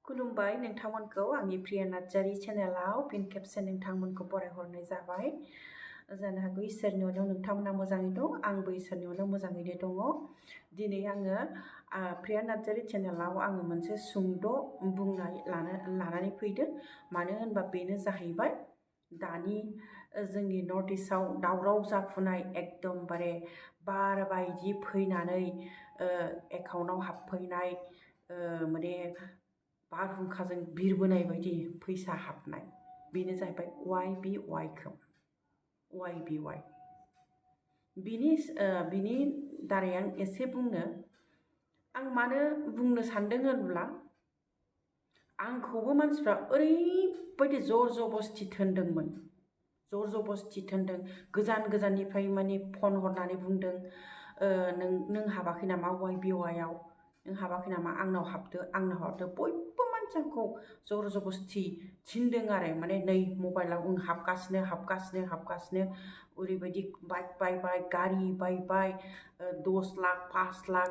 खुलुमबाय नोंथांमोनखौ आंनि प्रिय नार्जारि चेनेलाव फिन खेबसे नोंथांमोनखौ बरायहरनाय जाबाय। जानो हागौ इसोरनि अननायाव नोंथांमोना मोजाङै दं, आंबो इसोरनि अननायाव मोजाङैनो दङ। दिनै आङो प्रिय नार्जारि चेनेलाव आङो मोनसे सुंद' बुंनाय लानानै फैदों। मानो होनबा बेनो जाहैबाय दानि जोंनि नर्थ इस्टआव दावराव जाफुनाय एकदमबारे बार बायदि फैनानै एकाउन्टआव हाबफैनाय माने बारहुंखाजों बिरबोनाय बायदि फैसा हाबनाय, बेनो जाहैबाय YBY। बिनि दारै आं एसे आं मानो बुंनो सानदों होनब्ला आंखौबो मानसिफ्रा ओरैबायदि जर जबस्थि थोनदोंमोन, गोजान गोजाननिफ्राय माने फन हरनानै बुंदों नों हाबाखै नामा YBYआव, नों हाबाखै नामा आंनाव हाबदो बयबो मानसिखौ जर जबस्थि थिनदों आरो माने नै मबाइलाव हाबगासिनो ओरैबायदि बाइक बायबाय, गारि बायबाय, 10 लाख 5 लाख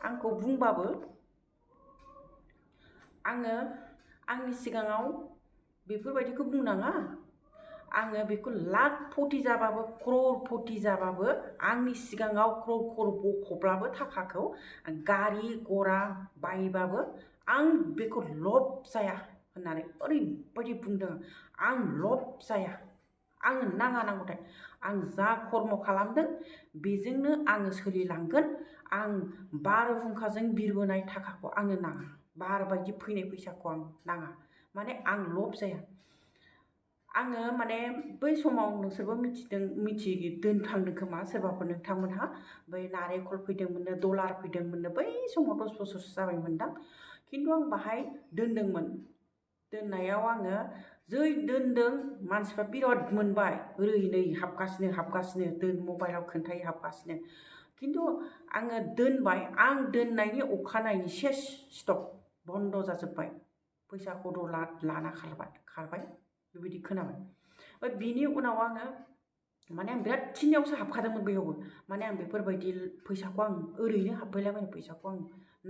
आंखौ बुंबाबो आङो आंनि सिगाङाव बेफोरबायदिखौ बुंनाङा। आङो बेखौ लाखपति जाबाबो क्ररपति जाबाबो आंनि सिगाङाव क्रर बख'ब्लाबो थाखाखौ गारि गरा बायबाबो आं बेखौ लब जाया होननानै ओरैबायदि बुंदों। आं लब जाया, आंनो नांगौथाय आं जा कर्म खालामदों बेजोंनो आङो सोलिलांगोन। आं बारहुंखाजों बिरबोनाय थाखाखौ आंनो नाङा, बार बायदि फैनाय फैसाखौ आं नाङा, माने आं लब जाया। आङो माने बै समाव नोंसोरबो दोनफ्लांदों खोमा सोरबाफोर नोंथांमोनहा, बै नारेंखल फैदोंमोननो, डलार फैदोंमोननो, बै समाव 10 बोसोरसो जाबायमोनदां। खिन्थु आं बाहाय दोनदोंमोन। दोननायाव आङो जै दोनदों मानसिफ्रा बिराद मोनबाय, ओरै हाबगासिनो मबाइलाव खोन्थायो हाबगासिनो। खिन्थु आङो दोनबाय, आं दोननायनि अखानायै सेस स्टप बन्द जाजोब्बाय, फैसाखौ लाना खारबाय बेबायदि खोनाबाय। बिनि उनाव आङो माने आं बिराद थिनियावसो हाबखादोंमोन बैयावबो, माने आं बेफोरबायदि फैसाखौ आं ओरैनो हाबफैलाबायनाय फैसाखौ आं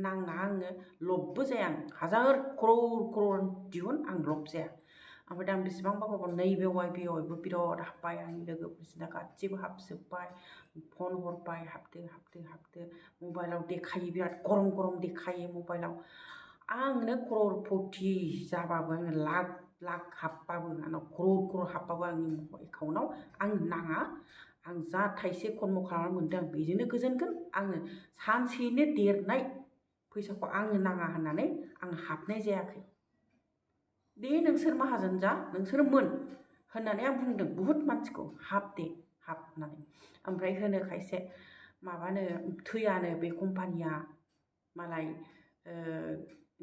नाङा, आङो लबबो जाया। आं हाजार क्रर दिहुन आं लब जाया। ओमफ्राय दा आं बेसेबांबा नैबे YBYआवबो बिराद हाबबाय, आंनि लोगोफोरसिना गासिबो हाबजोब्बाय, फन हरबाय हाबदो मबाइलाव देखायो, बिराद गरम देखायो मबाइलाव। आंनो क्ररपति जाबाबो, आंनो लाख हाबबाबो, आंनाव क्रर हाबबाबो आंनि एकाउन्टआव आं नाङा। आं जा थाइसे कर्म खालामनानै मोनदों आं बेजोंनो गोजोनगोन। आङो सानसेयैनो देरनाय फैसाखौ आंनो नाङा होननानै आं हाबनाय जायाखै। दे नोंसोर माहाजोन जा, नोंसोर होननानै आं बुंदों बुहुत मानसिखौ हाब होननानै। ओमफ्राय होनो खायसे माबानो थैयानो बे कम्पानिया, मालाय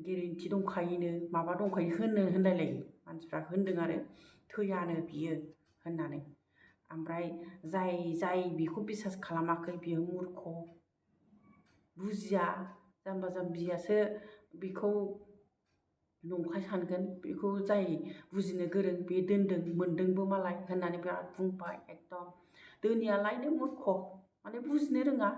गेरेन्टि दंखायोनो, माबा दंखायो होनलायलायो मानसिफ्रा होनदों आरो थैयानो बियो होननानै। ओमफ्राय जाय बेखौ बिसास खालामाखै बियो मुर्ख, बुजिया, जाम्बा जाम्बियासो बेखौ नंखाय सानगोन। बेखौ जाय बुजिनो गोरों बे दोनदों, मोनदोंबो मालाय होननानै बिराद बुंबाय। एकदम दोनियालायनो मुर्ख, माने बुजिनो रोङा,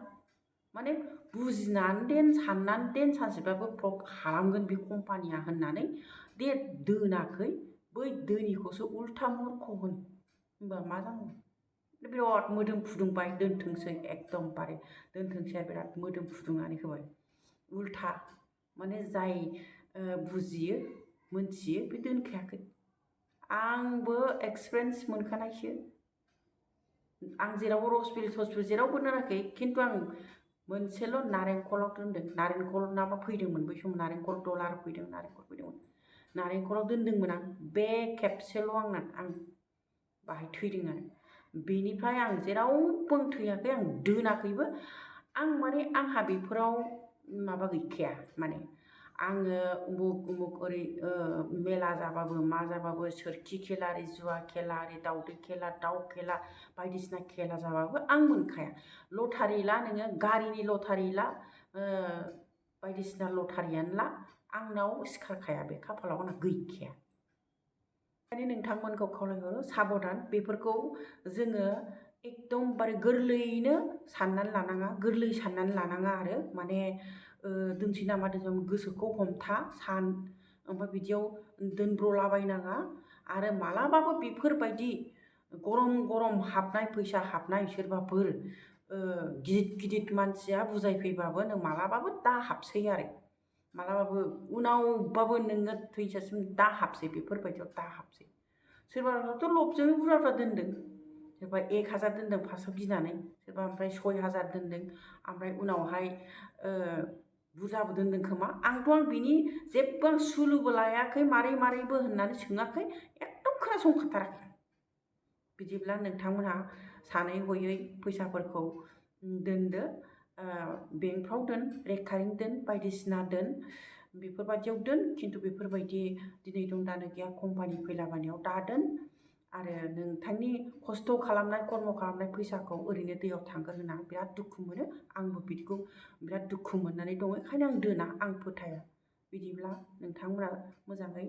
माने बुजिनानै साननानै सानसेबाबो प्रफ खालामगोन बे कम्पानिया होननानै दोनाखै। बै दोनिखौसो उल्था मुर्ख होनबा मा जागोन। बिराद मोदोम फुदुंबाय, दोनथोंसै एकदमबारे दोनथोंसै, बिराद मोदोम फुदुंनानै होबाय उल्था। माने जाय बुजियो मोनथियो बे दोनखायाखै। आंबो एक्सपिरियेन्स मोनखानायसो। आं जेरावबो रसबिल जेरावबो दोनाखै, खिन्थु आं मोनसेल' नारेंखलाव दोनदों। नारेंखल नामा फैदोंमोन बै समाव, नारेंखल डलार फैदोंमोन, नारेंखलाव दोनदोंमोन आं। बे खेबसेल' आं बाहाय थैदों आरो बेनिफ्राय आं जेरावबो थैयाखै, आं दोनाखैबो। आं माने आंहा बेफोराव माबा गैखाया, माने आङो उमुक ओरै मेला जाबाबो मा जाबाबो, सोरखि खेला, जुवा खेला, दाउदै खेला, दाउ खेला, बायदिसिना खेला जाबाबो आं मोनखाया। लटारि ला नोङो, गारिनि लटारि ला, बायदिसिना लटारियानो ला, आंनाव सिखारखाया, बे खाफालाव आंना गैखाया। ओंखायनो नोंथांमोनखौ खावलायहरो साबधान, बेफोरखौ जोङो एकदमबारे गोरलैयैनो साननानै लानाङा आरो माने दोनसै नामा गोसोखौ हमथा ओमफ्राय बिदियाव दोनब्रलाबायनाङा आरो मालाबाबो बेफोरबायदि गरम गरम हाबनाय फैसा हाबनाय सोरबाफोर गिदिर मानसिया बुजायफैबाबो नों मालाबाबो दा हाबसै आरो मालाबाबो उनावबाबो नोङो थैजासिम दा हाबसै बेफोरबायदियाव दा हाबसै सोरबाथ' लबजोंनो बुरजा दोनदों सोरबा 1000 दोनदों फार्स्टआव गिनानै सोरबा ओमफ्राय 6000 दोनदों ओमफ्राय उनावहाय बुरजाबो दोनदों खोमा आं बिनि जेबो सुलुबो लायाखै मारैबो होननानै सोङाखै एकदम खोनासंखाथाराखै बिदिब्ला नोंथांमोनहा सानै हयै फैसाफोरखौ दोनदो बेंकफ्राव दोन रेकारिं दोन बायदिसिना दोन बेफोरबायदियाव दोन खिन्थु बेफोरबायदि दिनै दं दानो गैया कम्पानि फैलाबायनायाव दा दोन आरो नोंथांनि खस्थ' खालामनाय कर्म खालामनाय फैसाखौ ओरैनो दैयाव थांगोर होना बिराद दुखु मोनो आंबो बिदिखौ बिराद दुखु मोननानै दङ ओंखायनो आं दोना आं फोथाया बिदिब्ला नोंथांमोना मोजाङै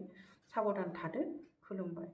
साबधान थादो खुलुमबाय।